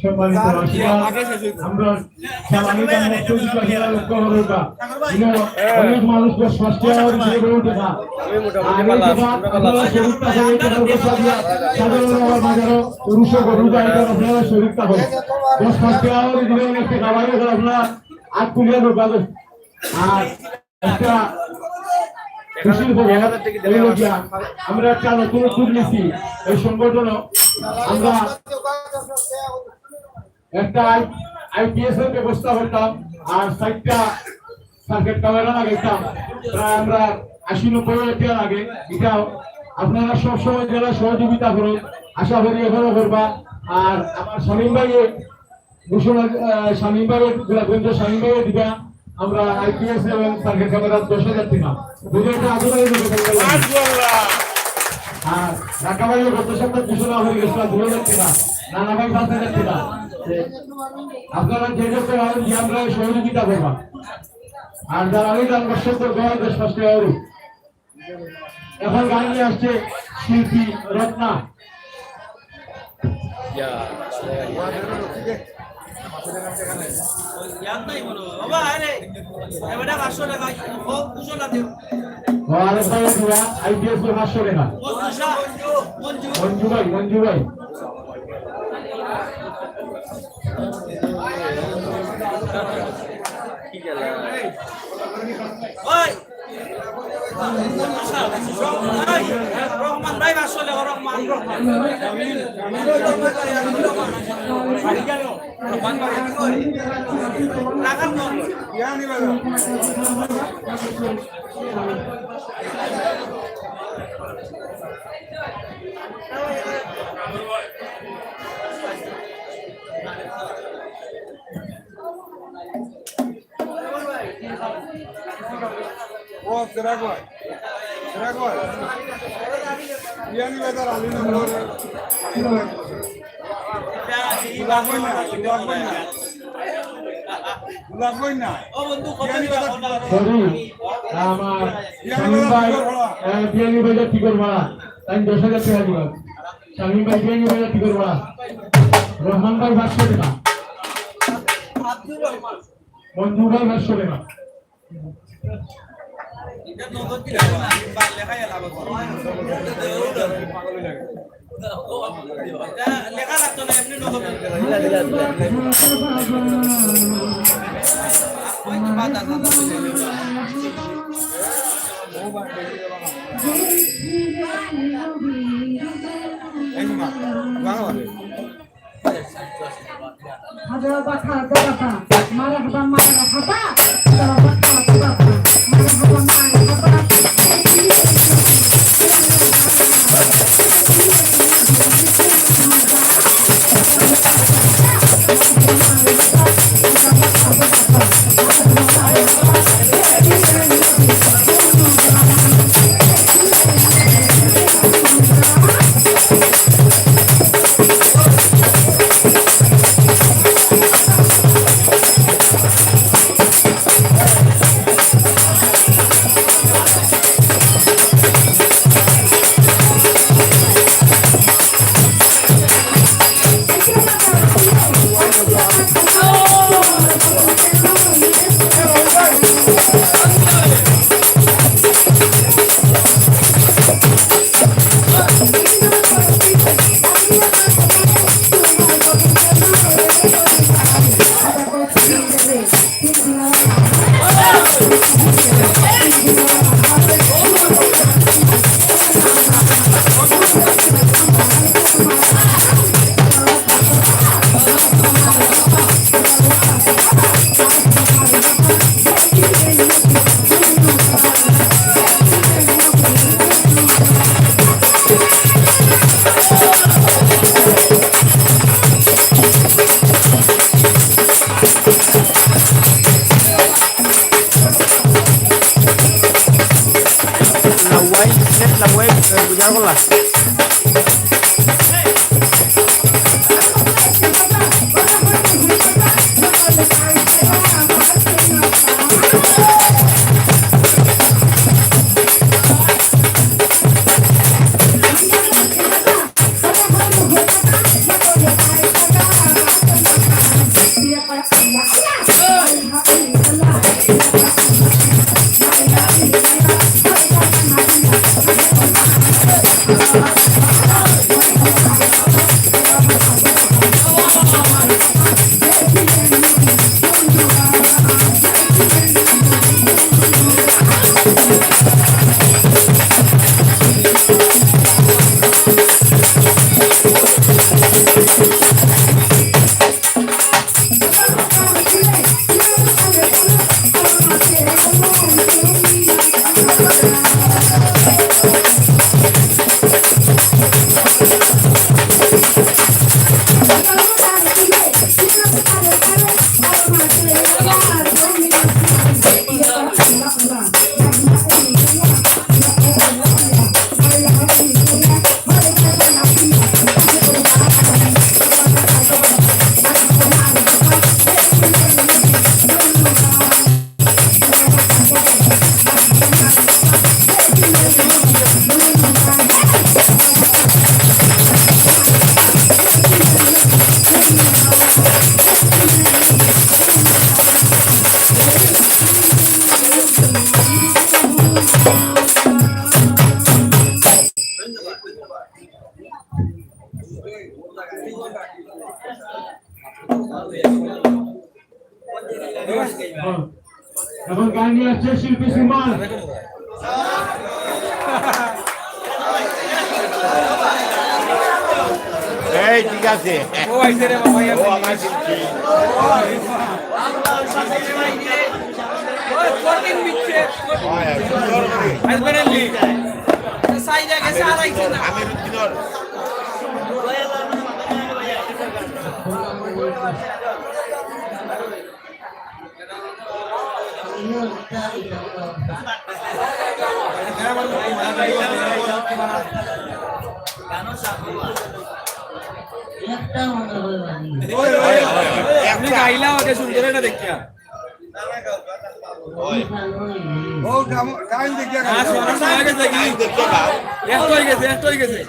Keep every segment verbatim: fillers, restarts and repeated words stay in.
সম্মানিত দর্শক, আমরা খেলা নিয়ে আমরা প্রস্তুতি খেলা লক্ষ্য করে ওঠা। কিন্তু অনেক মানুষ তো ষষ্ঠ আওয়াজ দিয়ে বলে ওঠে না। আর এই কথা আপনারা শরীর পাশে এই কথা বলতে পারি, সাধারণ আমার বাজারও পুরুষও গরু গাড়ি করে আপনারা শরীর পাশে। তো ষষ্ঠ আওয়াজ দিয়ে অনেক টাকা বাইরে করে আপনারা আট কুড়ি লোক বাজে। আর একটা খুশির খবর, এই হলো গিয়া, আমরা একটা নতুন উদ্যোগ নিছি। এই সংগঠন আমরা একটা আই-, আইপিএস এর ব্যবস্থা করতাম, আর চারটা সার্কিট ক্যামেরা লাগাইতাম। প্রায় আমরা আশি নব্বই হাজার টাকা লাগে। এটাও আপনারা সবসময় যারা সহযোগিতা করুন, আশা করি এখনো করবা। আর আমার শামীম ভাই ঘোষণা, আহ, শামীম ভাই, গোলাপগঞ্জ শামীম ভাই দিবা। আমরা আইপিএস এবং সার্কিট ক্যামেরা দশ হাজার টাকা। বুঝে একটা আগে ভাই দিবে। আর ঢাকা ভাই গত সপ্তাহে ঘোষণা হয়ে গেছিল দুই হাজার টাকা। নানা ভাই পাঁচ হাজার টাকা। আপনারা যে যত পারেন যে আমরা সহযোগিতা করবা। আর যারা আমি দান করছেন তো দশ হাজার পাঁচশো টাকা করে। এখন গান নিয়ে আসছে শিল্পী রত্না। ইয়াদ নাই মনে হয়। বাবা, আরে, এবারে পাঁচশো টাকা। ও, কুশল আছে। ও, আরেক ভাই দিয়া, আইপিএস এর পাঁচশো টাকা। মঞ্জু শাহ, মঞ্জু। মঞ্জু ভাই, মঞ্জু ভাই। ওই, রহমান ভাই, পাঁচশো টাকা, রহমান, রহমান। রহমান ভাই, রাখার দল। ও, সেরা কয়। সেরা কয়। বিয়ানি বাজার আলী নগর। গোলাপ বই না, গোলাপ বই না। গোলাপ বই না। বিয়ানি বাজার। সরি, আমার বিয়ানি শামীম বাজার ভাই, ফিকর ভাড়া। এ, বিয়ানি বাজার ফিকর ভাড়া। তাই দশ হাজার টাকা দিবা। শামীম ভাই, বিয়ানি বাজার ফিকর ভাড়া। রহমান ভাই, পাঁচশো টাকা। মঞ্জু ভাই, পাঁচশো টাকা। এই মা, বাবা। Hadaba, hadaba, marhaba, marhaba. Hadaba, hadaba, marhaba, marhaba. Lauyai, সিলেট লাউয়াই, এ, গুজার বলা। এখন গান নিয়ে আসছে শিল্পী সুমন। এই, ঠিক আছে। ও আইছে রে বাবা, ও আমার শিল্পী। ওই, কঠিন মিচ্ছে। ওই, সুন্দর করে। আসবে না নি? সাইডে গেছে, আর আইছে না। আমিরুদ্দিনর। একটা মনে হয় বাড়ি। তুমি গাইলা ওকে সুন্দর একটা দেখিয়া। ও গাম-, গাইল দেখিয়া গাইল। হ্যাঁ, শোনা, শোনা গেছে কি? গাইল দেখিয়া গাও। একটা হয়ে গেছে, একটা হয়ে গেছে।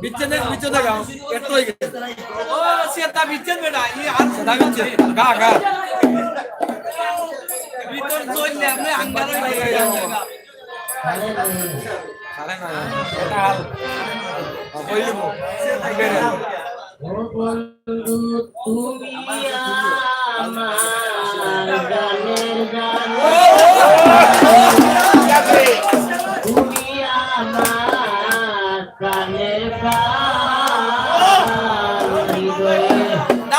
বিচ্ছেদে, বিচ্ছেদে গাও। একটা হয়ে গেছে। ও, সেটা বিচ্ছেদ বেটা, ই আর সেটা বিচ্ছেদ। গা, গা। ভিতর চললে আপনি আঙ্গারে বাইরে গেল। সাড়ে নয়। এটা হাল। হইব। ও বন্ধু, তুমি আমার গানের গান। তুমি আমার প্রাণের প্রাণ। হৃদয়ে থাকো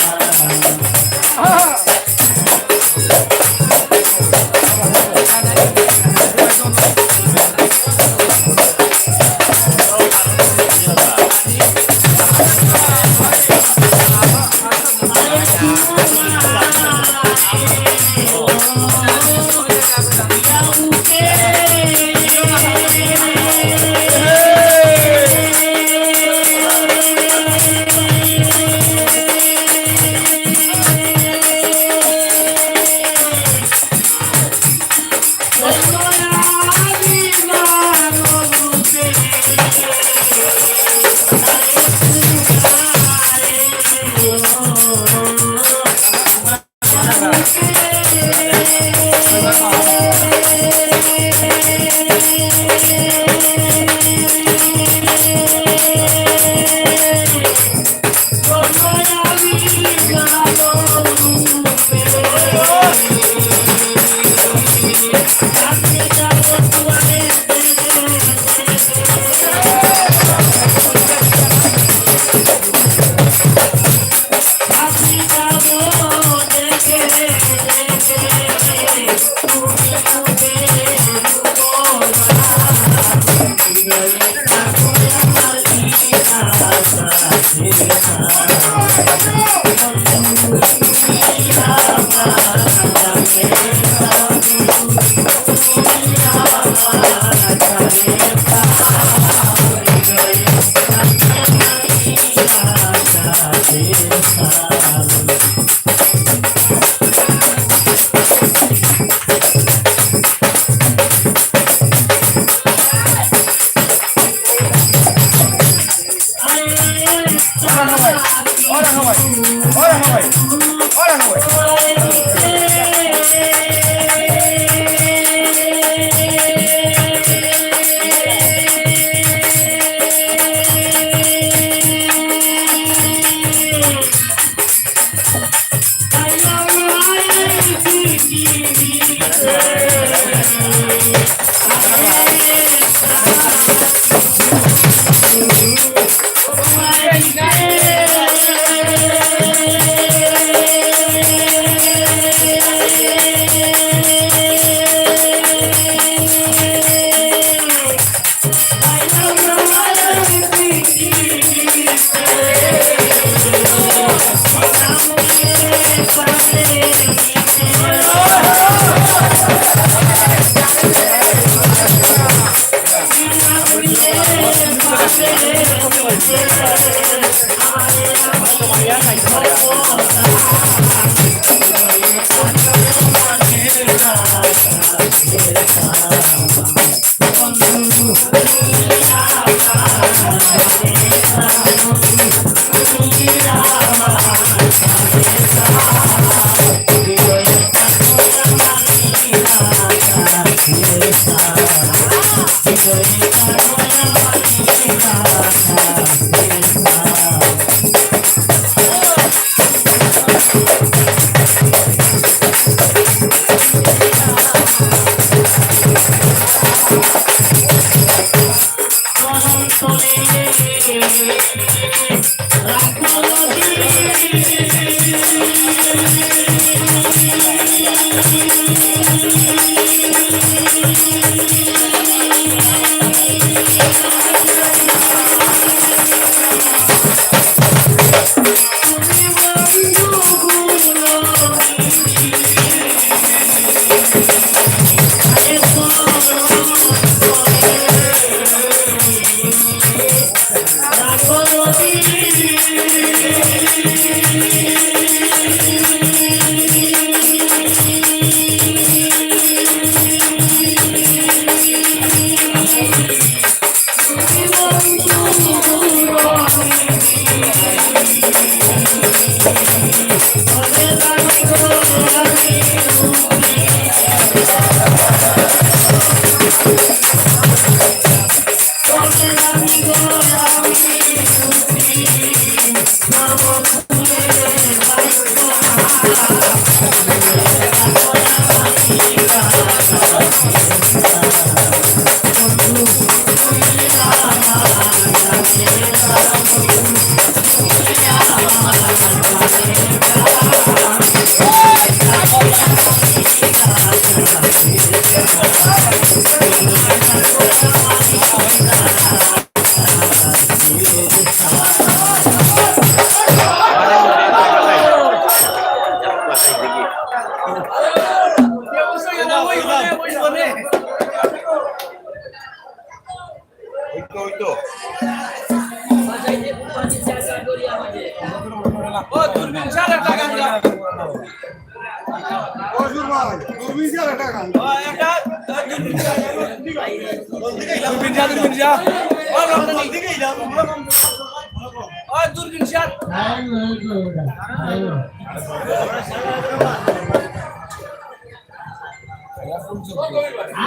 আমার।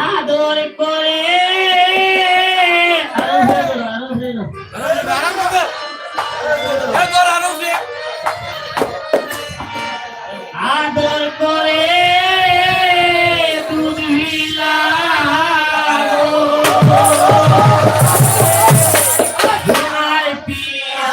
আদর করে। আরো জোরে, আরো জোরে। আদর করে দুধ বিলাও। তোমার পিয়া।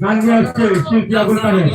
গান নিয়ে আসছে শিল্পী আবুল কাহের।